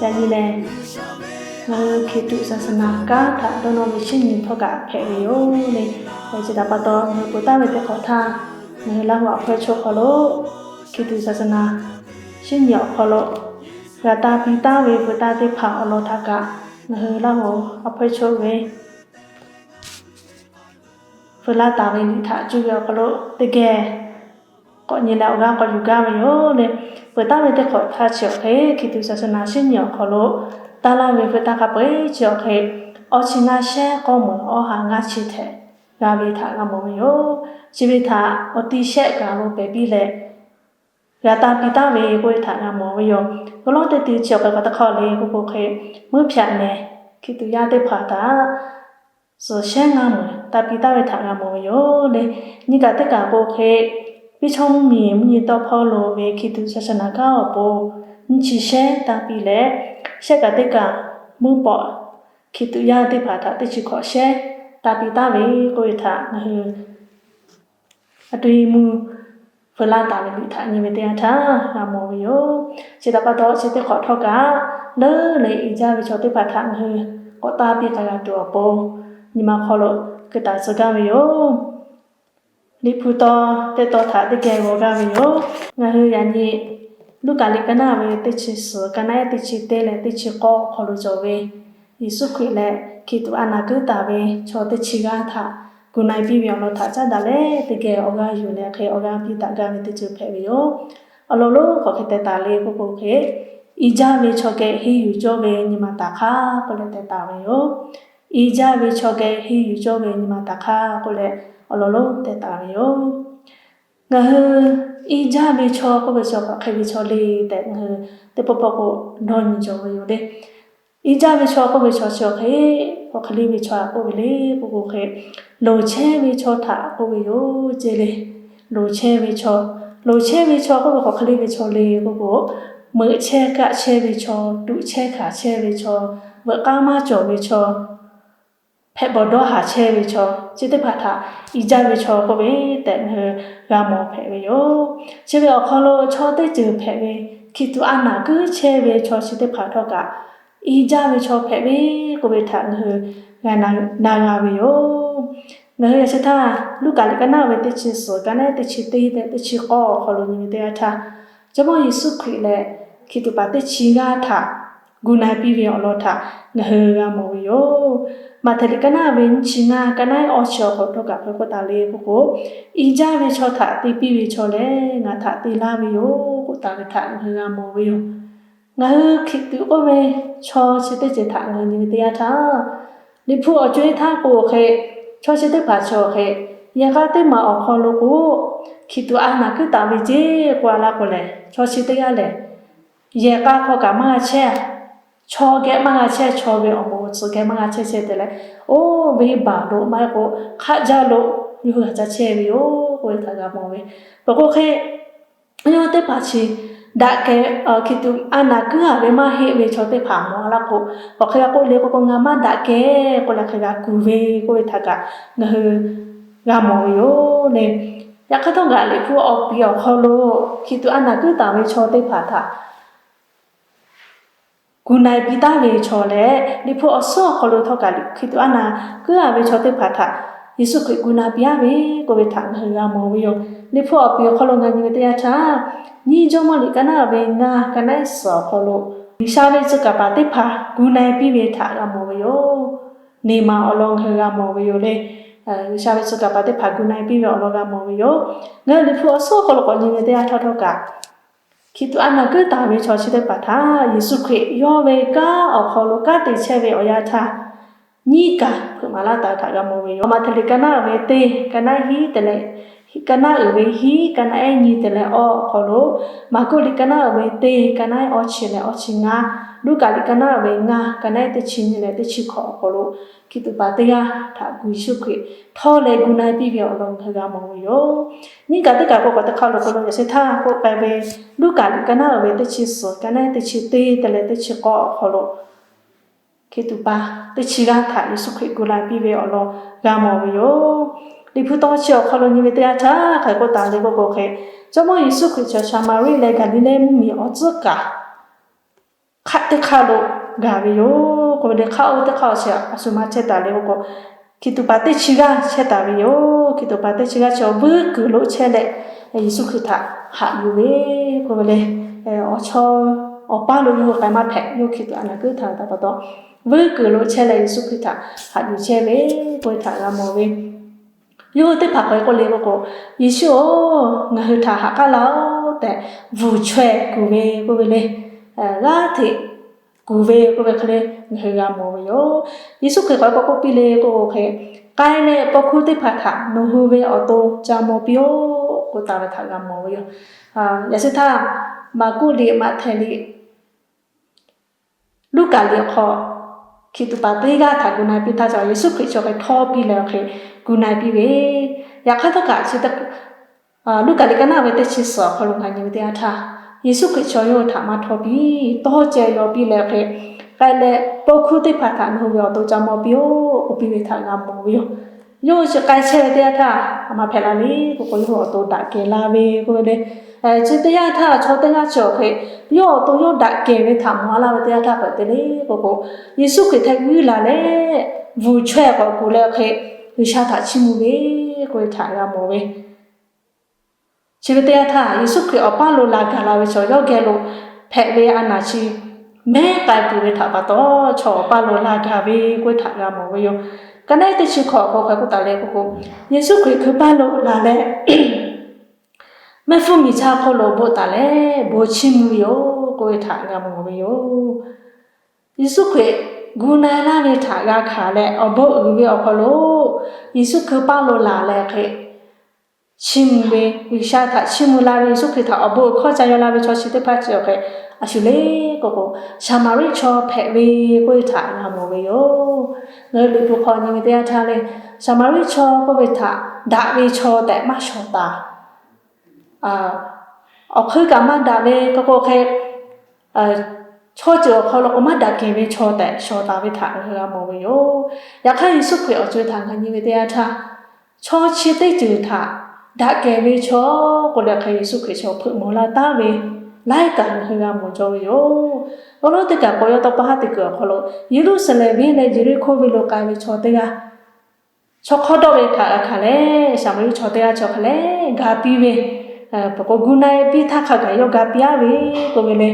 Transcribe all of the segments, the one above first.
Yaꞈ nyi lehˬ, ngaˬ hui hkiˬ tuꞈ saˍ saˍ naˍ kanˉ htaꞈ dawˇ nawˇ ve shinˉ nyi htawˇ kaꞈ hpehꞈ ve yoˬ le. Chi htaꞈ pa taw, ngaˬ hui peuˬ taˍ ve teˇ hk'awꞈ htaˇ, ngaˬ hui Laˇ huˍ awˬ hpawehˇ chaw hk'aw lo hkiˬ tuꞈ saˍ saˍ naˍ shinˉ nyi awˬ hk'aw lo g'a taˇ piˇ taˍ ve peuˬ taˍ teˇ hpaˍ awˬ lawn htaꞈ kaꞈ, ngaˬ hui Laˇ huˍ awˬ hpawehˇ chaw ve feuˍ laˇ taˍ ve liꞈ htaꞈ cuˇ ve awˬ hk'aw lo teˇ geh k'awꞈ nyi leh awˬ g'aˇ k'awꞈ yuˬ gaˇ ve yoˬ le. Peuˬ taˍ ve teˇ hk'awꞈ htaˇ chi awˬ hk'e, hkiˬ tuꞈ saˍ saˍ naˍ shinˉ nyi awˬ hk'aw lo taˇ laˇ ve peuˬ taˍ hk'a peu-eˬ chi awˬ hk'e, awˇ chi ngaˇ shehˉ k'awˇ meuˍ awˇ ha ngaˇ chi htehꞈ g'a ve htaꞈ g'a mawˬ ve yoˬ. Chi ve htaꞈ awˬ ti shehˆ kaꞈ lo pehˬ piˇ leh g'a taˇ piˇ taˍ ve k'oˆ ve htaꞈ g'a mawˬ ve yoˬ. Awˬ lawˉ teˇ ti chi awˬ hk'e k'awꞈ teˇ hk'awꞈ le k'oˆ k'o hk'e, mvuhˇ hpyaꞈ nehˬ hkiˬ tuꞈ yaˇ teˇ hpaˍ htaꞈ suhˍ shehˉ ngaˇ meuˍ taˇ piˇ taˍ ve htaꞈ g'a mawˬ ve yoˬ le. Nyi kaꞈ teˇ kaꞈ k'o hk'e, piˇ chawˇ mvuhˇ miˬ mvuhˇ nyi tawˆ hpawˇ lo ve hkiˬ tuꞈ saˍ saˍ naˍ kanˉ awˬ pon nyiˇ chi shehˉ taˇ piˇ leh, shehˆ kaꞈ teˇ kaꞈ mvuhˇ pawꞈ hkiˬ tuꞈ yaˇ teˇ hpaˍ htaꞈ teˇ chi hkawꞈ shehˉ taˇ piˇ taˍ ve k'oˆ ve htaꞈ ngaˬ hui a to e mvuh feuˍ laˇ taˍ ve liꞈ htaꞈ nyi ve teˇ yanˇ htaˇ g'a mawˬ ve yoˬ. Chi htaꞈ pa taw, chi teˇ hk'awꞈ htawˇ kaꞈ leuˉ leh i jaˇ ve chaw teˇ hpaˍ htaꞈ ngaˬ hui k'awꞈ taˇ piˇ k'ai g'a tuˬ awˬ pon, nyi ma hk'aw lo keu taˍ tcuh gaˇ ve yoˬ. Liꞈ hpu taw teˇ taw htaꞈ teˇ geh g'aw gaˇ ve yoˬ. Ngaˬ hui yaꞈ nyi Luˉkaꞈ liꞈ ka naˆ ve teˇ chi suhˍ, ka naˆ ehˉ teˇ chi teˇ leh teˇ chi k'awˇ awˬ hk'aw lo cawˬ ve Yeˍsuˆ Hkriꞈ leh hkiˬ tuꞈ a naˍ kuiˉ taˍ ve chaw teˇ chi g'aˇ htaꞈ gu na e piˇ ve awˬ lawn htaꞈ caˉ daꞈ leh, teˇ geh awˬ g'aˇ yuˬ leh hk'e awˬ g'aˇ piˇ daꞈ gaˇ ve teˇ ceuˬ hpehꞈ ve yoˬ. Awˬ lawn lonˉ k'awꞈ hk'e teh taˍ le k'oˆ k'o hk'e, i jaˇ ve chaw geh henˇ yuˬ cawˇ ve nyi ma taˍ hk'aˇ k'oˆ leh teh taˍ ve yoˬ. I jaˇ ve chaw geh henˇ yuˬ cawˇ ve nyi ma taˍ hk'aˇ k'oˆ leh awˬ lawn lonˉ teh taˍ ve yoˬ. Ngaˬ hui i jaˇ ve chaw k'oˆ ve chaw hk'aˬ hk'e ve chaw le tehꞈ ngaˬ hui teˇ pawˆ pawˆ k'o dawˇ nyi cawˬ ve yoˬ le. I jaˇ ve chaw k'oˆ ve chaw chi awˬ hk'e, hk'aˬ hk'e le ve chaw htaꞈ k'oˆ ve le k'oˆ k'o hk'e, loˍ chehˇ ve chaw htaꞈ k'oˆ ve yoˬ ce le. Loˍ chehˇ ve chaw, loˍ chehˇ ve chaw k'oˆ ve hk'aˬ hk'e le ve chaw le k'oˆ k'o, meuꞈ chehˇ kaˆ chehˇ ve chaw, tuꞈ chehˇ hkanˍ chehˇ ve chaw, veuꞈ k'aˉ maˇ cawˬ ve chaw, hpehꞈ bawˬ dawˇ haˍ chehˇ ve chaw chi teˇ hpaˍ htaꞈ i jaˇ ve chaw k'oˆ ve tehꞈ ngaˬ hui g'a mawˬ hpehꞈ ve yoˬ. Chi ve awˬ hk'aw lo chaw teˇ ceuˬ hpehꞈ ve, hkiˬ tuꞈ a naˍ kuiˉ chehˇ ve chaw chi teˇ hpaˍ htawˇ kaꞈ i jaˇ ve chaw hpehꞈ ve k'oˆ ve htaꞈ ngaˬ hui g'a na g'a ve yoˬ. Ngaˬ hui yaꞈ chi htaˇ Luˉkaꞈ liꞈ ka naˆ ve teˇ chi suhˍ, ka naˆ ehˉ teˇ chi teˇ leh teˇ chi k'awˇ awˬ hk'aw lo nyi ve teˇ yanˇ htaˇ, Jawˇmawˇ Yeˍsuˆ Hkriꞈ leh hkiˬ tuꞈ paˍ teˇ chi g'aˇ htaꞈ gu na e piˇ ve awˬ lawn htaꞈ ngaˬ hui g'a mawˬ ve yoˬ. Maꞈhtehˍ liꞈ ka naˆ ve nyiˇ chi ngaˇ, ka naˆ ehˉ awˇ chi awˬ hk'aw lo htawˇ kaꞈ hk'e k'oˆ taˍ le k'oˆ k'o, i jaˇ ve chaw htaꞈ te piˇ ve chaw lehˬ ngaˬ htaꞈ te laˇ ve yoˬ k'oˆ taˍ ve htaꞈ ngaˬ hui g'a mawˬ ve yoˬ. Ngaˬ hui hkiˬ tuꞈ k'oˆ ve chaw chi teˇ ceuˬ htaꞈ ngaˬ hui nyi ve teˇ yanˇ htaˇ, Liꞈ hpu awˬ co-e htaˇ k'o hk'e, chaw chi teˇ hpaˍ chi awˬ hk'e, yehˬ k'a teˇ maˬ awˬ hk'aw lo k'o, hkiˬ tuꞈ a naˍ kuiˉ taˍ ve ceˇ k'oˆ a laˇ k'o lehˬ, chaw chi teˇ g'aˇ lehˬ, yehˬ k'a hk'aw kaꞈ maˇ g'a chehˇ, chaw geh maˇ g'a chehˇ, chaw ve awˬ moˍ awˬ tsuhꞈ geh maˇ g'a chehˇ chehˇ te leh, oˇ ve baˬ lo maˇ heˆ k'o, hk'aˆ jaˇ lo yawˇ hui g'a ca chehˇ ve yoˬ k'oˆ ve htaꞈ g'a mawˬ ve. Peuˬ k'o hk'e, yawˇ teˇ hpaˍ chi daꞈ kehˬ hkiˬ tuꞈ a naˍ kuiˉ a ve maˇ heˆ ve chaw teˇ hpaˍ mawˬ a laˇ k'o, awˬ hk'e g'a k'oˆ le k'oˆ k'o, ngaˬ maˇ daꞈ kehˬ k'oˆ leh hk'e g'a kuˬ ve k'oˆ ve htaꞈ kaꞈ ngaˬ hui g'a mawˬ ve yoˬ le. Yaꞈ hk'aˇ htawˇ kaꞈ Liꞈ hpu awˬ piˍ awˬ hk'aw lo hkiˬ tuꞈ a naˍ kuiˉ taˍ ve chaw teˇ hpaˍ htaꞈ gu na e piˇ taˍ ve chaw leh, Liꞈ hpu awˬ suhˉ awˬ hk'aw lo htawˇ kaꞈ hkiˬ tuꞈ a naˍ kuiˉ a ve chaw teˇ hpaˍ htaꞈ Yeˍsuˆ Hkriꞈ gu na piˇ a ve k'oˆ ve htaꞈ ngaˬ hui g'a mawˬ ve yoˬ. Liꞈ hpu awˬ piˍ awˬ hk'aw lo ngaˬ nyi ve teˇ yanˇ htaˇ, nyiˇ Jawˇmawˇ liꞈ ka naˆ ve ngaˇ, ka naˆ ehˉ suhˍ awˬ hk'aw lo G'uiˬsha ve tcuh kaˍ paˍ teˇ hpaˍ gu na e piˇ ve htaꞈ g'a mawˬ ve yoˬ. Neˇ maˬ awˬ lawn ngaˬ hui g'a mawˬ ve yoˬ le. G'uiˬsha ve tcuh kaˍ paˍ teˇ hpaˍ gu na e piˇ ve awˬ lawn g'a mawˬ ve yoˬ. Ngaˬ hui Liꞈ hpu awˬ suhˉ awˬ hk'aw lo k'awꞈ nyi ve teˇ yanˇ htaˇ htawˇ kaꞈ, hkiˬ tuꞈ a naˍ kuiˉ taˍ ve chaw chi teˇ hpaˍ htaꞈ Yeˍsuˆ Hkriꞈ yawˇ ve kanˉ awˬ hk'aw lo kanˉ te chehˇ ve awˬ yanˇ htaˇ, nyiˇ kaˬ hpeuꞈ maˍ laˇ taˍ ve htaꞈ g'a mawˬ ve yoˬ. Maꞈhtehˍ liꞈ ka naˆ uiˍ ve teˇ, ka naˆ ehˉ hiˉ te leh, ka naˆ uiˍ ve hiˉ, ka naˆ ehˉ nyi te leh awˇ awˬ hk'aw lo, Maˍkuˆ liꞈ ka naˆ uiˍ ve teˇ, ka naˆ ehˉ awˇ chi leh awˇ chi ngaˇ, Luˉkaꞈ liꞈ ka naˆ uiˍ ve ngaˇ, ka naˆ ehˉ teˇ chi nyi leh teˇ chi hkawꞈ awˬ hk'aw lo, hkiˬ tuꞈ paˍ teˇ g'aˇ htaꞈ gu Yeˍsuˆ Hkriꞈ htawˇ leh gu na e piˇ ve awˬ lawn ngaˬ hui g'a mawˬ ve yoˬ. Nyiˇ kaˬ teˇ kaˬ k'o k'awꞈ teˇ hk'a lo k'o lo yaꞈ sheh htaˇ k'oˆ k'ai ve, Luˉkaꞈ liꞈ ka naˆ uiˍ ve teˇ chi suhˍ, ka naˆ ehˉ teˇ chi teˇ te leh teˇ chi k'awˇ awˬ hk'aw lo, hkiˬ tuꞈ paˍ teˇ chi g'aˇ htaꞈ Yeˍsuˆ Hkriꞈ gu na e piˇ ve awˬ lawn g'a mawˬ ve yoˬ. Liꞈ hpu tawˇ chi awˬ hk'aw lo nyi ve teˇ yanˇ htaˇ hk'aˬ hk'e k'oˆ taˍ le k'oˆ k'o hk'e, Jawˇmawˇ Yeˍsuˆ Hkriꞈ chi Saˍmaˍriˆ leh Gaˍliˍlehˇ mvuhˇmiˬ awˬ tcuhˉ kaꞈ hk'aˆ teˇ hk'aˆ lo gaˬ ve yoˬ k'oˆ ve le. Hk'aˆ oˇ ve teˇ hk'aˆ awˬ chi a shu maˇ chehˇ taˍ le k'o k'o, hkiˬ tuꞈ paˍ teˇ chi g'aˇ chehˇ taˍ ve yoˬ. Hkiˬ tuꞈ paˍ teˇ chi g'aˇ chi awˬ vuiˉ kuiˬ lo chehˇ leh, Yeˍsuˆ Hkriꞈ htaꞈ haꞈ yuˬ ve k'oˆ ve le. Awˬ chawˇ awˬ paˇ lo yawˇ hui k'ai maˇ hpehꞈ, yawˇ hkiˬ tuꞈ a naˬ kuiˉ htaꞈ taˍ pa taw, vuiˉ kuiˬ lo chehˇ leh Yeˍsuˆ Hkriꞈ htaꞈ haꞈ yuˬ chehˇ ve k'oˆ ve htaꞈ g'a mawˬ ve. Yawˇ hui teˇ hpaˍ k'awꞈ k'oˆ le k'oˆ k'o, Yeˍsuˆ-oˬ, ngaˬ hui htaꞈ haꞈ k'aˉ laˇ-oˆ tehꞈ, bvuhˬ chaweh kuˬ ve k'oˆ ve le. G'aˇ hteꞈ kuˬ ve k'oˆ ve hk'e le ngaˬ hui g'a mawˬ ve yoˬ. Yeˍsuˆ Hkriꞈ k'awꞈ k'oˆ piˇ le k'oˆ k'o hk'e, k'ai leh paw hkuˇ teˇ hpaˍ htaꞈ nawˬ hui ve awˬ to ca mawˬ piˇ-oˆ k'oˆ taˍ ve htaꞈ g'a mawˬ ve yoˬ. Yaꞈ sheh htaˇ, Maˍkuˆ liꞈ, Maꞈhtehˍ liꞈ, Luˉkaꞈ liꞈ awˬ hk'aw hkiˬ tuꞈ paˍ teˇ g'aˇ htaꞈ gu na-e piˇ htaˇ, Yeˍsuˆ Hkriꞈ chaw hk'e htawˇ piˇ leh awˬ hk'e gu na-e piˇ ve. Yaꞈ hk'aˇ htawˇ kaꞈ chi Luˉkaꞈ liꞈ ka naˆ ve teˇ chi suhˍ awˬ hk'aw lo ngaˬ nyi ve teˇ yanˇ htaˇ, Yeˍsuˆ Hkriꞈ chaw yawˇ hui htaꞈ maˇ htawˇ piˇ, tawˇ ceh yaw piˇ leh awˬ hk'e, k'ai leh paw hkuˇ teˇ hpaˍ htaꞈ nawˬ hui ve awˬ to ca mawˬ piˇ-oˆ k'oˆ piˇ ve htaꞈ g'a mawˬ ve yoˬ. Yawˇ hui chi k'ai chehˇ ve teˇ yanˇ htaˇ, a ma hpehꞈ la le k'oˆ k'o, yawˇ hui awˬ to daꞈ kehˬ la ve k'oˆ ve le. Chi teˇ yanˇ htaˇ chaw teˇ g'aˇ chi awˬ hk'e, yawˇ awˬ to yawˇ daꞈ kehˬ ve htaꞈ mawˬ a laˇ ve teˇ yanˇ htaˇ hk'e te le k'oˆ k'o, Yeˍsuˆ Hkriꞈ htaꞈ g'uiˇ laˬ leh, bvuhˬ chaweh k'awꞈ kuˬ leh awˬ hk'e, G'uiˬsha htaꞈ chiˇ mvuh ve k'oˆ ve htaꞈ g'a mawˬ ve. Chi ve teˇ yanˇ htaˇ, Yeˍsuˆ Hkriꞈ awˬ paˇ lo laˬ gaˬ la ve chaw yawˇ geh lo hpehꞈ ve a naˬ chi mehˉ k'ai peuˬ ve htaꞈ pa taw, chaw awˬ paˇ lo laˬ gaˬ ve k'oˆ ve htaꞈ g'a mawˬ ve yoˬ. Ka naˆ teˇ chi hkawꞈ awˬ hk'aw hk'e k'oˆ taˍ leh k'oˆ k'o, Yeˍsuˆ Hkriꞈ hkui paˇ lo laˬ leh, mehˆ hpfuhˇ miˬ chaˇ hk'oˆ lo awˬ bon taˍ leh bon chiˇ mvuh ve yoˬ k'oˆ ve htaꞈ g'a mawˬ ve yoˬ. Yeˍsuˆ Hkriꞈ gu na-e laˇ ve htaꞈ g'a hkanˍ leh awˬ bon uiˍ ve awˬ hk'aw lo, Yeˍsuˆ hkui paˇ lo laˬ leh hk'e, chiˇ mvuh ve, G'uiˬsha htaꞈ chiˇ mvuh la ve, Yeˍsuˆ Hkriꞈ htaꞈ awˬ bon uiˍ hkawˇ ca yaw la ve chaw chi teˇ hpaˍ chi awˬ hk'e, a shu le k'oˆ k'o, Saˍmaˍriˆ chaw hpehꞈ ve k'oˆ ve htaꞈ g'a mawˬ ve yoˬ. Ngaˬ hui Liꞈ hpu hk'aw nyi ve teˇ yanˇ htaˇ le, Saˍmaˍriˆ chaw k'oˆ ve htaꞈ daꞈ ve chaw tehꞈ maˇ shawˍ taˍ. Awˬ hk'eun kaꞈ maˇ daꞈ ve k'oˆ k'o hk'e, chaw ceuˬ awˬ hk'aw lo k'o maˇ daꞈ kehˬ ve chaw tehꞈ shawˍ taˍ ve htaꞈ ngaˬ hui g'a mawˬ ve yoˬ. Yaꞈ hk'aˇ Yeˍsuˆ Hkriꞈ awˬ co-e htaꞈ ngaˬ nyi ve teˇ yanˇ htaˇ, chaw chi teˇ ceuˬ htaꞈ daꞈ kehˬ ve chaw k'oˆ leh hk'e Yeˍsuˆ Hkriꞈ chaw hpeuꞈ mawˬ laˇ taˍ ve laiˉ kaꞈ ngaˬ hui g'a mawˬ jaw ve yoˬ. Awˬ lawn teˇ kaˬ k'o, yawˇ tawˇ pa haˉ te kuiˬ awˬ hk'aw lo Yeˍruˆsaˍlehnˍ venˇ leh Yeˍriˆhkoˇ venˇ lo k'ai ve chaw teˇ g'aˇ, chaw hk'awˇ dawˆ ve htaꞈ g'a hkanˍ leh, Saˍmaˍriˆ chaw teˇ g'aˇ chi hk'e leh ga piˇ ve, peuˬ k'o gu na-e piˇ htaˇ hk'a gaˬ yawˇ ga piˇ-a ve k'oˆ ve le.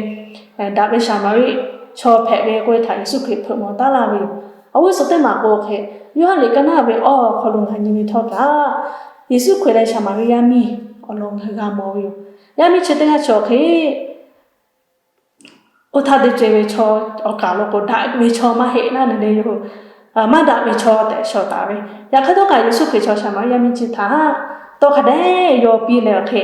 Daꞈ ve Saˍmaˍriˆ chaw hpehꞈ ve k'oˆ ve htaꞈ Yeˍsuˆ Hkriꞈ hpeuꞈ mawˬ taˉ laˇ ve yoˬ. Awˬ g'uˇ suhˍ teˇ maˬ k'o hk'e, Yoˇhanˬ liꞈ ka naˆ ve awˬ hk'aw lo ngaˬ nyi ve htawˇ kaꞈ, Yeˍsuˆ Hkriꞈ leh Saˍmaˍriˆ yaˇ miˇ awˬ lawn ngaˬ hui g'a mawˬ ve yoˬ. Yaˇ miˇ chi teˇ g'aˇ chi awˬ hk'e, oˇ htaˇ te ceh ve chaw awˬ kaˍ lo k'o, daꞈ ve chaw maˇ heˆ laˇ ne le yoˬ. Maˇ daꞈ ve chaw tehꞈ shawˍ taˍ ve. Yaꞈ hk'aˇ htawˇ kaꞈ Yeˍsuˆ Hkriꞈ chaw Saˍmaˍriˆ yaˇ miˇ chi htaꞈ tawˇ hk'a dehꞈ yaw piˇ leh awˬ hk'e,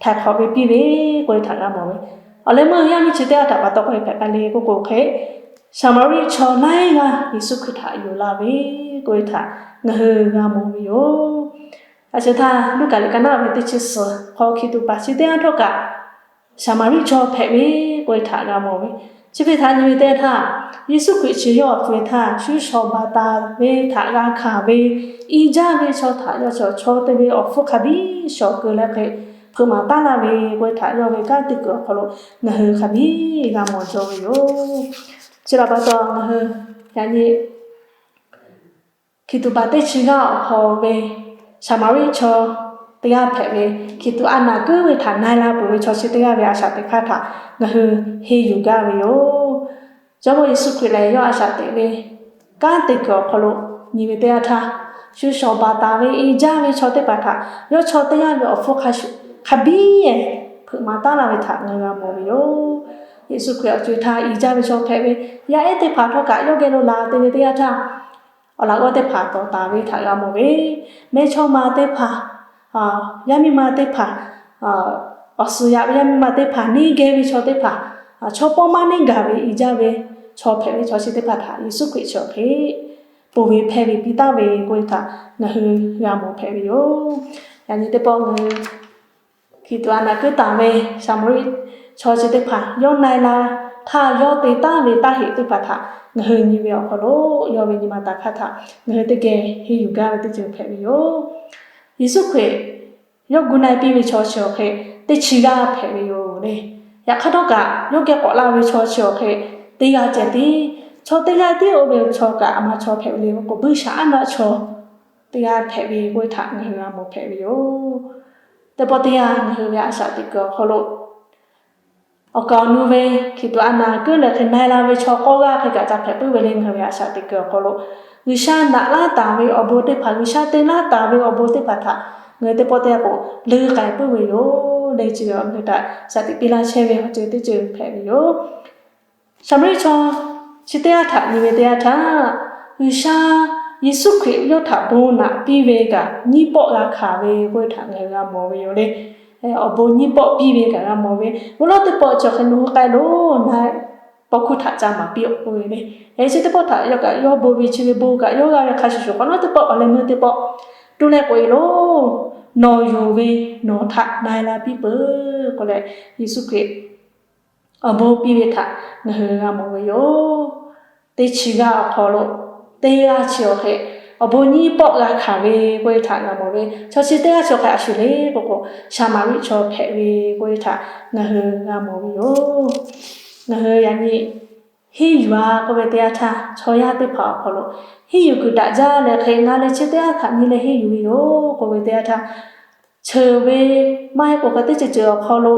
htaiˍ hk'awꞈ ve piˇ ve k'oˆ ve htaꞈ g'a mawˬ ve. Awˬ leh meuˇ yaˇ miˇ chi teˇ g'aˇ htaꞈ pa taw k'oˆ ve hpehꞈ k'ai le k'oˆ k'o hk'e, Saˍmaˍriˆ chaw laiˉ g'aˇ Yeˍsuˆ Hkriꞈ htaꞈ yonˍ la ve k'oˆ ve htaꞈ ngaˬ hui g'a mawˬ ve yoˬ. A shu htaˇ Luˉkaꞈ liꞈ ka naˆ ve teˇ chi suhˍ hk'aw hkiˬ tuꞈ paˍ chi teˇ g'aˇ htawˇ kaꞈ Saˍmaˍriˆ chaw hpehꞈ ve k'oˆ ve htaꞈ g'a mawˬ ve. Chi hk'e htaꞈ nyi ve teˇ htaˇ, Yeˍsuˆ Hkriꞈ chi yawˇ awˬ co-e htaˇ shu shawˍ baˬ taˍ ve htaꞈ g'a hkanˍ ve, i jaˇ ve chaw htaꞈ yawˇ chi chaw te ve awˬ hpfuhˇ hk'a biˇ shawˍ keu leh hk'e, hpeuꞈ maˍ taˉ laˇ ve k'oˆ ve htaꞈ yawˇ ve kanˉ te kuiˬ awˬ hk'aw lo ngaˬ hui hk'a biˇ g'a mawˬ jaw ve yoˬ. Chi htaꞈ pa taw ngaˬ hui yaꞈ nyi hkiˬ tuꞈ paˍ teˇ chi g'aˇ awˬ hk'aw ve Saˍmaˍriˆ chaw teˇ g'aˇ hpehꞈ ve, hkiˬ tuꞈ a naˬ kuiˉ ve htaꞈ na-e la peuˬ ve chaw chi teˇ g'aˇ ve a shaꞈ teꞈ hk'aˇ htaꞈ ngaˬ hui henˇ yuˬ gaˇ ve yoˬ. Jawˇmawˇ Yeˍsuˆ Hkriꞈ lehˬ, yawˇ a shaꞈ teꞈ ve kanˉ te kuiˬ awˬ hk'aw lo nyi ve teˇ yanˇ htaˇ, shu shawˍ baˬ taˍ ve i jaˇ ve chaw teˇ hpaˍ htaꞈ yawˇ chaw teˇ g'aˇ ve awˬ hpfuhˇ hk'a biˇ hpeuꞈ maˍ taˉ laˇ ve htaꞈ ngaˬ hui g'a mawˬ ve yoˬ. Yeˍsuˆ Hkriꞈ awˬ co-e htaˇ i jaˇ ve chaw hpehꞈ ve, yaˇ ehˉ teˇ hpaˍ htawˇ kaꞈ yawˇ geh lo laˬ te ve teˇ yanˇ htaˇ, awˬ laꞈ g'awˇ teˇ hpaˍ tawˍ taˍ ve htaꞈ g'a mawˬ ve, mehˇchawˇma teˇ hpaˍ, yaˇ miˇ ma teˇ hpaˍ, awˬ suhˍ yaꞈ ve yaˇ miˇ ma teˇ hpaˍ, neˇ geh ve chaw teˇ hpaˍ, chaw pawˆ maˇ neˇ gaˬ ve i jaˇ ve chaw hpehꞈ ve chaw chi teˇ hpaˍ htaꞈ Yeˍsuˆ Hkriꞈ chi awˬ hk'e ponˬ ve hpehˇ ve piˇ taˍ ve k'oˆ ve htaꞈ ngaˬ hui g'a mawˬ hpehꞈ ve yoˬ. Yaꞈ nyi teˇ pawˆ ngaˬ hui hkiˬ tuꞈ a naˬ kuiˉ taˍ ve Saˍmaˍriˆ chaw chi teˇ hpaˍ yawˇ na-e la htaˇ yawˇ te taˍ ve taˇ heꞈ teˇ hpaˍ htaꞈ ngaˬ hui nyi ve awˬ hk'aw lo, yawˇ ve nyi ma taˍ hk'aˇ htaꞈ ngaˬ hui teˇ geh henˇ yuˬ gaˇ ve teˇ ceuˬ hpehꞈ ve yoˬ. Yeˍsuˆ Hkriꞈ yawˇ gu na-e piˇ ve chaw chi awˬ hk'e teˇ chi g'aˇ hpehꞈ ve yoˬ le. Yaꞈ hk'aˇ htawˇ kaꞈ, yawˇ geh k'awꞈ laˇ ve chaw chi awˬ hk'e teˇ g'aˇ ceh tiˉ, chaw teˇ g'aˇ tiˉ oˇ ve chaw kaꞈ a ma chaw hpehꞈ ve le k'o, buiˇshaˆaˉnaˆ chaw teˇ g'aˇ hpehꞈ ve k'oˆ ve htaꞈ ngaˬ hui g'a mawˬ hpehꞈ ve yoˬ. Teˇ pawˆ teˇ yanˇ ngaˬ hui ve a shaꞈ teꞈ kuiˬ awˬ hk'aw lo awˬ kaˍ awˬ nu ve hkiˬ tuꞈ a naˍ kuiˉ leh hk'e na e la ve chaw k'awˇ g'aˇ hk'e kaꞈ ca hpehꞈ puiˉ ve le. Ngaˬ hui ve a shaꞈ teꞈ kuiˬ awˬ hk'aw lo G'uiˬsha naꞈ laˇ taˍ ve awˬ bon teˇ hpaˍ, G'uiˬsha te laˇ taˍ ve awˬ bon teˇ hpaˍ htaꞈ ngaˬ hui teˇ pawˆ teˇ yanˇ k'o leuˉ k'ai puiˉ ve yoˬ. Leh chi ve ngaˬ hui htaꞈ shaˍ tiꞈ piˇ laˇ chehˇ ve awˬ ceuˬ teˇ ceuˬ hpehꞈ ve yoˬ. Saˍmaˍriˆ chaw chi teˇ g'aˇ htaꞈ nyi ve teˇ yanˇ htaˇ, G'uiˬsha Yeˍsuˆ Hkriꞈ yawˇ htaꞈ bon naꞈ piˇ ve kaꞈ nyiˇ pawˆ g'a hkanˍ ve k'oˆ ve htaꞈ ngaˬ hui g'a mawˬ ve yoˬ le. Awˬ bon nyiˇ pawˆ piˇ ve kaꞈ g'a mawˬ ve, bon lawˉ teˇ pawˆ chi awˬ hk'e nawˬ hui k'ai loˬ, na paw hkuˇ htaꞈ ca maˍ piˇ-oˆ k'oˆ ve le. Chi teˇ pawˆ htaꞈ yawˇ kaꞈ yawˇ bon ve chi ve bon kaꞈ yawˇ g'a ve hk'a shuˍ shuˍ hk'awꞈ nawˉ teˇ pawˆ awˬ leh meuˇ teˇ pawˆ tuˬ leh k'oꞈ e loˬ, nawˬ yonˍ ve nawˬ htaꞈ na e la piˇ peuˬ k'oˆ leh, Yeˍsuˆ Hkriꞈ awˬ bon piˇ ve htaꞈ ngaˬ hui g'a mawˬ ve yoˬ. Teˇ chi g'aˇ awˬ hk'aw lo teˇ g'aˇ chi awˬ hk'e awˬ bon nyiˇ pawˆ g'a hkanˍ ve k'oˆ ve htaꞈ g'a mawˬ ve, chaw chi teˇ g'aˇ chi awˬ hk'e a shuˍ le k'oˆ k'o, Saˍmaˍriˆ chaw hpehꞈ ve k'oˆ ve htaꞈ ngaˬ hui g'a mawˬ ve yoˬ. Ngaˬ hui yaꞈ nyi henˇ yuˬ-a k'oˆ ve teˇ yanˇ htaˇ, chaw yaˇ teˇ hpaˍ awˬ hk'aw lo henˇ yuˬ kuiˬ daꞈ jaˇ leh hk'e ngaˬ leh chi teˇ g'aˇ htaꞈ nyi leh henˇ yuˬ ve yoˬ k'oˆ ve teˇ yanˇ htaˇ, cheuˬ ve maˇ heˆ k'o hk'e teˇ ceuˬ ceuˬ awˬ hk'aw lo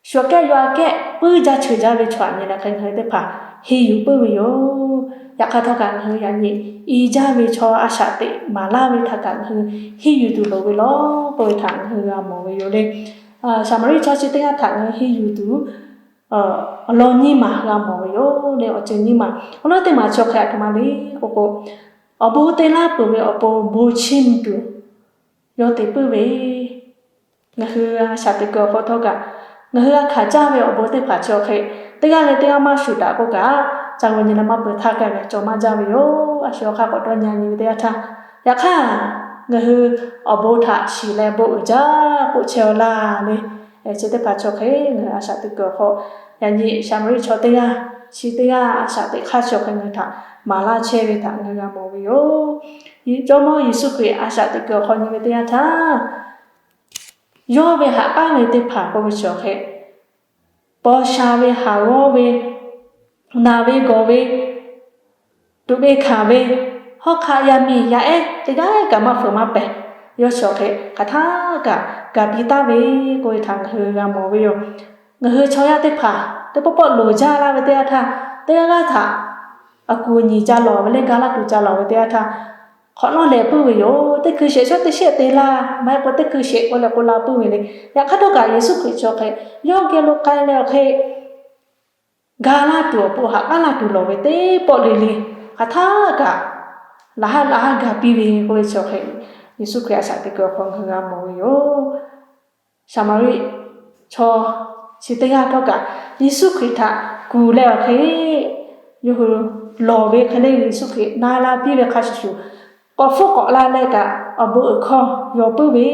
shu aꞈ kehˉ yaw aꞈ kehˉ puiˉ jaˇ cheuˬ jaˇ ve chaw aꞈ nyi leh hk'e ngaˬ hui teˇ hpaˍ henˇ yuˬ puiˉ ve yoˬ. Yaꞈ hk'aˇ htawˇ kaꞈ ngaˬ hui yaꞈ nyi i jaˇ ve chaw a shaꞈ teꞈ maˍ laˇ ve htaꞈ kaꞈ ngaˬ hui henˇ yuˬ tuˬ loˍ ve lawˬ k'oˆ ve htaꞈ ngaˬ hui g'a mawˬ ve yoˬ le. Saˍmaˍriˆ chaw chi teˇ g'aˇ htaꞈ ngaˬ hui henˇ yuˬ tuˬ awˬ lawn nyiˇ maˬ g'a mawˬ ve yoˬ le. Awˬ ceuˬ nyiˇ maˬ, awˬ lawn teˇ maˬ chi awˬ hk'e aˬ htoꞈ ma le k'oˆ k'o, awˬ bon te laˇ peuˬ ve awˬ pon bon chiˇ mvuh tuˬ yawˇ te puiˉ ve, ngaˬ hui a shaꞈ teꞈ kuiˬ awˬ hk'aw htawˇ kaꞈ, ngaˬ hui g'a hkanˍ jaˇ ve awˬ bon teˇ hpaˍ chi awˬ hk'e teˇ g'aˇ leh teˇ g'aˇ maˇ shuˍ daꞈ k'oˆ kaꞈ, ca g'a nyi leh maˇ peuˬ htaˇ k'ai ve cawˬ maˇ jaˇ ve yoˬ. A shu awˬ hk'aˇ k'awꞈ dawˇ nyi nyi ve teˇ yanˇ htaˇ, yaꞈ hk'aˇ ngaˬ hui awˬ bon htaꞈ shiˍ leh bon uiˍ jaˇ k'oˆ chehˇ-aw laˇ le. Chi teˇ hpaˍ chi awˬ hk'e ngaˬ hui a shaꞈ teꞈ kuiˬ awˬ hk'aw yaꞈ nyi Saˍmaˍriˆ chaw teˇ g'aˇ chi teˇ g'aˇ a shaꞈ teꞈ hk'aˇ chi awˬ hk'e ngaˬ hui htaꞈ maˍ laˇ chehˇ ve htaꞈ ngaˬ hui g'a mawˬ ve yoˬ. Jawˇmawˇ Yeˍsuˆ Hkriꞈ a shaꞈ teꞈ kuiˬ awˬ hk'aw nyi ve teˇ yanˇ htaˇ, yawˇ ve haꞈ k'aˉ ve teˇ hpaˍ k'oˆ ve chi awˬ hk'e, paw sha ve, haˍ g'awˇ ve, naˬ ve gawˬ ve, tuꞈ ve hkanˍ ve, hawˉ hk'aˆ yaˇ miˇ yaˇ ehˉ teˇ g'aˇ kaꞈ maˇ feu maˇ pehˍ, yawˇ chi awˬ hk'e hk'aˬ htaˇ kaꞈ gaˬ piˇ taˍ ve k'oˆ ve htaꞈ ngaˬ hui g'a mawˬ ve yoˬ. Ngaˬ hui chaw yaˇ teˇ hpaˍ teˇ pawˆ pawˆ loˍ jaˇ laˇ ve teˇ yanˇ htaˇ, teˇ g'aˇ g'aˇ htaꞈ a kuˬ nyi ca lawˬ ve leh ga laˇ tuˬ ca lawˬ ve teˇ yanˇ htaˇ, hk'awꞈ nawˉ leh puiˉ ve yoˬ. Teˇ hkui shehˍ shawˉ teˇ shehˆ te laˇ, maˇ heˆ k'o teˇ hkui shehˍ k'oˆ leh k'oˆ la puiˉ ve le. Yaꞈ hk'aˇ htawˇ kaꞈ Yeˍsuˆ Hkriꞈ chi awˬ hk'e yawˇ geh lo k'ai leh awˬ hk'e ga laˇ tuˬ awˬ pon haꞈ k'aˉ laˇ tuˬ lawˬ ve teˇ pawˆ le le, hk'aˬ htaˇ kaꞈ laꞈ haˉ laꞈ haˉ ga piˇ ve k'oˆ ve chi awˬ hk'e, Yeˍsuˆ Hkriꞈ a shaꞈ teꞈ kuiˬ awˬ hk'aw ngaˬ hui g'a mawˬ ve yoˬ. Saˍmaˍriˆ chaw chi teˇ g'aˇ htawˇ kaꞈ Yeˍsuˆ Hkriꞈ htaꞈ kuˬ leh awˬ hk'e, yawˇ hui lawˬ ve hk'e le, Yeˍsuˆ Hkriꞈ na la piˇ ve hk'a shuˍ shuˍ, k'awꞈ hpfuhˆ k'awꞈ la leh kaꞈ awˬ bon uiˍ hkawˇ yaw puiˉ ve,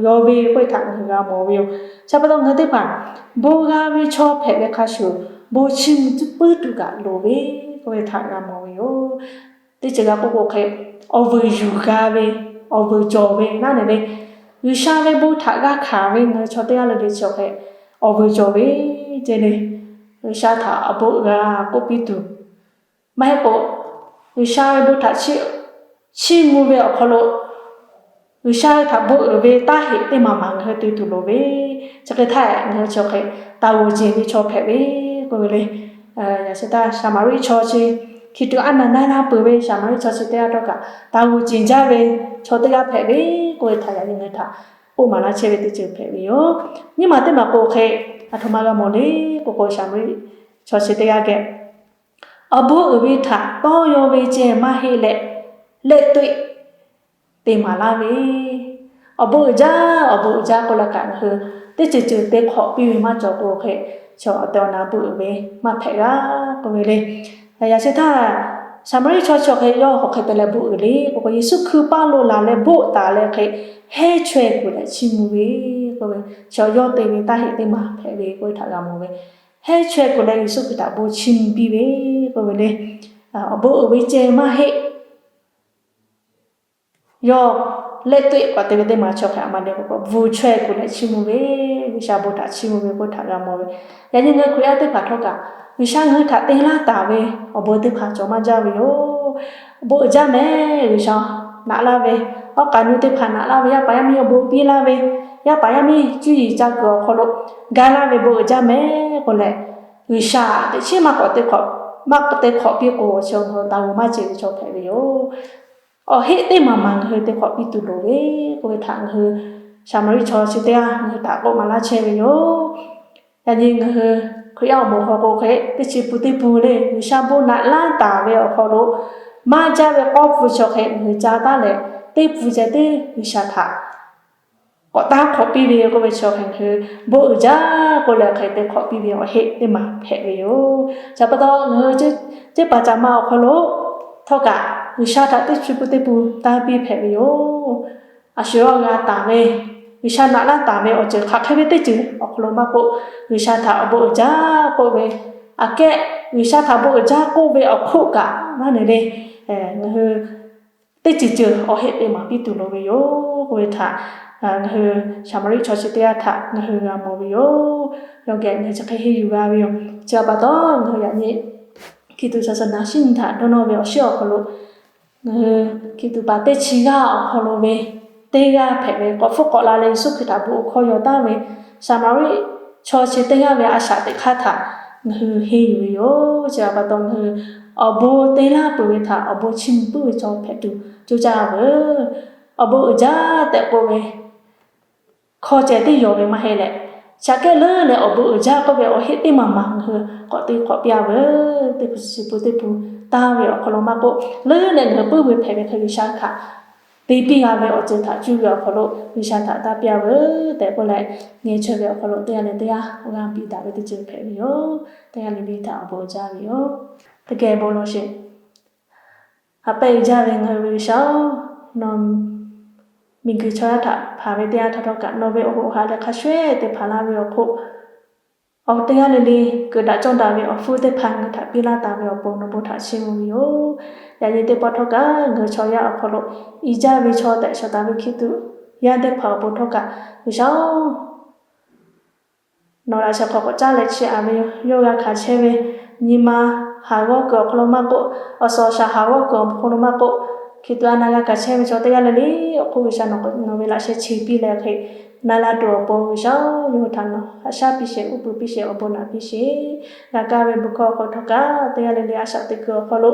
yaw ve k'oˆ ve htaꞈ ngaˬ hui g'a mawˬ ve yoˬ. Chi pa taw ngaˬ hui teˇ hpaˍ bon g'a ve chaw hpehꞈ ve hk'a shuˍ, bon chiˇ mvuh puiˉ tuˬ kaꞈ loˍ ve k'oˆ ve htaꞈ g'a mawˬ ve yoˬ. Teˇ ceuˬ g'a k'oˆ k'o hk'e, awˬ vuiˬ yuˬ g'a ve, awˬ vuiˬ cawˬ ve naˉ ne le, G'uiˬsha ve bon htaꞈ g'a hkanˍ ve ngaˬ hui chaw teˇ g'aˇ le le chi awˬ hk'e awˬ vuiˬ cawˬ ve ce le, G'uiˬsha htaꞈ awˬ bon g'a k'oˆ piˇ tuˬ, maˇ heˆ k'o G'uiˬsha ve bon htaꞈ chiˇ mvuh ve awˬ hk'aw lo G'uiˬsha ve htaꞈ bon uiˍ ve taˇ heꞈ teˇ maˬ maˬ ngaˬ hui te tuˬ loˍ ve, chi hk'e htaˇ ngaˬ hui chi awˬ hk'e taˍ g'oˍ ceˬ ve chaw hpehꞈ ve k'oˆ ve le. Yaꞈ sheh htaˇ Saˍmaˍriˆ chaw chi, hkiˬ tuꞈ a naˍ na laˇ peuˬ ve Saˍmaˍriˆ chaw chi teˇ g'aˇ htawˇ kaꞈ taˍ g'oˍ ceˬ jaˇ ve chaw teˇ g'aˇ hpehꞈ ve k'oˆ ve htaꞈ yaꞈ nyi ngaˬ hui htaꞈ k'oˆ maˍ laˇ chehˇ ve teˇ ceuˬ hpehꞈ ve yoˬ. Nyiˇ maˬ teˇ maˬ k'o hk'e, aˬ htoꞈ ma g'a mawˬ le k'o k'o, Saˍmaˍriˆ chaw chi teˇ g'aˇ geh awˬ bon uiˍ ve htaꞈ tawˇ yaw ve ceh maˇ heˆ leh, lehˆ toˆ te maˍ laˇ ve, awˬ bon uiˍ jaˇ, awˬ bon uiˍ jaˇ k'oˆ leh kaꞈ ngaˬ hui teˇ ceuˬ ceuˬ te hk'awꞈ piˇ ve maˇ cawˬ k'o hk'e, chaw awˬ tehˬ awˬ na bon uiˍ ve maˇ hpehꞈ g'a k'oˆ ve le. Yaꞈ sheh htaˇ Saˍmaˍriˆ chaw chi awˬ hk'e yawˇ hk'aˬ hk'e te leh bon uiˍ le k'o k'o, Yeˍsuˆ hkui paˇ lo laˬ leh boˆ taˍ leh hk'e, heˇ chaweh kuˬ leh chiˇ mvuh ve k'oˆ ve, chaw yawˇ te ve taˇ heꞈ teˇ maˬ hpehꞈ ve k'oˆ ve htaꞈ g'a mawˬ ve. Heˇ chaweh kuˬ leh Yeˍsuˆ Hkriꞈ htaꞈ bon chiˇ mvuh piˇ ve k'oˆ ve le. Awˬ bon uiˍ ve ceh maˇ heˆ. Yawˇ lehˆ toˆ k'awꞈ te ve teˇ maˬ chaw hk'e a ma de k'o, bvuhˬ chaweh kuˬ leh chiˇ mvuh ve, G'uiˬsha bon htaꞈ chiˇ mvuh ve k'oˆ htaꞈ g'a mawˬ ve. Yaꞈ nyi ngaˬ hui Hkriꞈ yaˇ teˇ hpaˍ htawˇ kaꞈ, G'uiˬsha ngaˬ hui htaꞈ te laˇ taˍ ve awˬ bon teˇ hpaˍ cawˬ maˇ jaˇ ve yoˬ. Bon uiˍ jaˇ mehˍ. G'uiˬsha naꞈ laˇ ve, awˉ k'aꞈ nu teˇ hpaˍ naꞈ laˇ ve, yaˇ paˍ yaˇ miˇ awˬ bon piˇ laˇ ve, yaˇ paˍ yaˇ miˇ cuˇ yiˍ ca kuiˬ awˬ hk'aw lo ga laˇ ve bon uiˍ jaˇ mehˍ k'oˆ leh, G'uiˬsha teꞈ chiˉ maˇ k'awꞈ te hk'awꞈ, maˇ te hk'awꞈ piˇ k'o, chi ngaˬ hui taˍ g'uiˬ maˇ ceuˬ ve chaw hpehꞈ ve yoˬ. Awˬ heˆ teˇ maˬ maˬ ngaˬ hui te hk'awꞈ piˇ tuˬ loˍ ve k'oˆ ve htaꞈ ngaˬ hui Saˍmaˍriˆ chaw chi teˇ g'aˇ ngaˬ hui htaꞈ k'oˆ maˍ laˇ chehˇ ve yoˬ. Yaꞈ nyi ngaˬ hui Hkriꞈ yaˇ awˬ moˍ hk'aw k'o hk'e, teˇ chi pun teˇ pun le G'uiˬsha bon naꞈ laˇ taˍ ve awˬ hk'aw lo maˇ jaˇ ve k'awˇ pun chaw hk'e ngaˬ hui ca taˉ leh, teˇ pun ceh teˇ G'uiˬsha htaꞈ k'awꞈ taˇ hk'awꞈ piˇ ve k'oˆ ve chaw hk'e ngaˬ hui bon uiˍ jaˇ k'oˆ leh hk'e te hk'awꞈ piˇ ve awˬ heˆ teˇ maˬ hpehꞈ ve yoˬ. Chi pa taw ngaˬ hui teˇ hpaˍ caꞈ ma awˬ hk'aw lo htawˇ kaꞈ G'uiˬsha htaꞈ teˇ chi pun teˇ pun taˇ piˇ hpehꞈ ve yoˬ. A shu yawˇ g'a taˍ ve, G'uiˬsha naꞈ laˇ taˍ ve awˬ ceuˬ hk'aˬ hk'e ve teˇ ceuˬ awˬ hk'aw lo maˇ k'oˆ, G'uiˬsha htaꞈ awˬ bon uiˍ jaˇ k'oˆ ve, aꞈ kehˉ G'uiˬsha htaꞈ bon uiˍ jaˇ k'oˆ ve awˬ hk'oˆ kaꞈ maˇ ne le, ngaˬ hui teˇ ceuˬ ceuˬ awˬ heˆ teˇ maˬ piˇ tuˬ loˍ ve yoˬ k'oˆ ve htaꞈ ngaˬ hui Saˍmaˍriˆ chaw chi teˇ g'aˇ htaꞈ ngaˬ hui g'a mawˬ ve yoˬ. Yawˇ geh ngaˬ hui chi hk'e henˇ yuˬ g'a ve yoˬ. Chi pa taw ngaˬ hui yaꞈ nyi hkiˬ tuꞈ saˍsaˍnaˍ shinˉ nyi htaꞈ dawˇ nawˇ ve awˬ shinˉ awˬ hk'aw lo ngaˬ hui hkiˬ tuꞈ paˍ teˇ chi g'aˇ awˬ hk'aw lo ve teˇ g'aˇ hpehꞈ ve k'awꞈ hpfuhˆ k'awꞈ la leh Yeˍsuˆ Hkriꞈ htaꞈ bon awˬ hkawˇ yaw taˍ ve Saˍmaˍriˆ chaw chi teˇ g'aˇ ve a shaꞈ teꞈ hk'aˇ htaꞈ ngaˬ hui henˇ yuˬ ve yoˬ. Chi pa taw ngaˬ hui awˬ bon te laˇ peuˬ ve htaꞈ awˬ bon chiˇ mvuh puiˉ ve chaw hpehꞈ tuˬ coˇ caˇ veuˬ. Awˬ bon uiˍ jaˇ tehꞈ k'oˆ ve hkawˇ ceh teˇ yaw ve maˇ heˆ leh, shaꞈ kehˉ leuˉ leh awˬ bon uiˍ jaˇ k'oˆ ve awˬ heˆ teˇ maˬ maˬ ngaˬ hui k'awꞈ te k'awꞈ piˇ-a veuˬ. Teˇ pun chi pun teˇ pun taˇ ve awˬ hk'aw lo maˇ k'oˆ, leuˉ leh ngaˬ hui puiˉ ve hpehꞈ ve hk'e G'uiˬsha htaꞈ te piˇ g'a ve awˬ ceuˬ htaꞈ cuˇ ve awˬ hk'aw lo G'uiˬsha htaꞈ taˇ piˇ-a veuˬ tehꞈ k'oˆ leh, ngeh chaweh ve awˬ hk'aw lo teˇ g'aˇ leh teˇ g'aˇ awˬ g'aˇ piˇ daꞈ ve teˇ ceuˬ hpehꞈ ve yoˬ. Teˇ g'aˇ leh teˇ g'aˇ htaꞈ awˬ bon jaˇ ve yoˬ. Teˇ geh bon lawˬ sheˍ. Haꞈ pehnˇ jaˇ ve ngaˬ hui ve G'uiˬsha-oˬ, nawˬ miˬguiˬ chaw yaˇ htaꞈ hpanˍ ve teˇ yanˇ htawˇ htawˇ kaꞈ nawˬ ve awˬ hoꞈ awˬ ha leh hk'a shuˍ shuˍ te hpanˍ laˇ ve awˬ hk'oˆ, awˬ teˇ g'aˇ le le keuꞈ daꞈ cawˇ daꞈ ve awˬ hpfuhˇ teˇ hpaˍ ngaˬ hui htaꞈ piˇ laˇ taˍ ve awˬ pon nawˬ bon htaꞈ chiˇ mvuh ve yoˬ. Yaꞈ nyi teˇ pawˆ htawˇ kaꞈ ngaˬ hui chaw yaˇ awˬ hk'aw lo i jaˇ ve chaw tehꞈ shawˍ taˍ ve hkiˬ tuꞈ yaˇ teˇ hpaˍ awˬ pon htawˇ kaꞈ G'uiˬsha-oˬ, nawˬ laꞈ sheh hk'aw k'awꞈ caˉ leh chiˇ aꞈ ve yoˬ. Yawˇ g'a hkanˍ chehˇ ve nyi ma haˍ g'awˇ kuiˬ awˬ hk'aw lo maˇ k'oˆ, awˬ suhˍ awˬ shaˍ haˍ g'awˇ kuiˬ awˬ hk'aw lo maˇ k'oˆ, hkiˬ tuꞈ a na g'a hkanˍ chehˇ ve chaw teˇ g'aˇ le le awˬ hk'oˆ G'uiˬsha nawˬ ve laꞈ sheh chi piˇ leh hk'e na la tuˬ awˬ pon G'uiˬsha-oˬ, yawˇ hui htaꞈ nawˬ haꞈ shaˉ piˇ sheˍ, uˉ peunˍ piˇ sheˍ, awˬ bon naꞈ piˇ sheˍ. G'a kaˇ ve bon hkawˇ awˬ hk'aw htawˇ kaꞈ teˇ g'aˇ le le a shaꞈ teꞈ kuiˬ awˬ hk'aw lo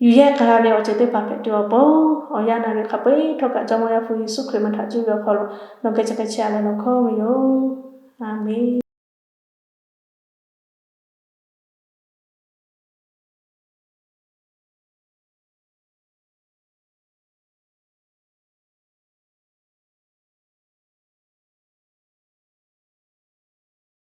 yuˬ yehˇ k'a g'a ve awˬ ceuˬ teˇ hpaˍ hpehꞈ tuˬ awˬ pon, awˬ yanˇ na ve hk'a peu-eˬ htawˇ kaꞈ Jawˇmawˇ Yaˇ hpu Yeˍsuˆ Hkriꞈ meh htaꞈ cuˇ ve awˬ hk'aw lo nawˬ geh chi hk'e chiˇ aꞈ leh nawˬ hkawˇ ve yoˬ. A menˬ.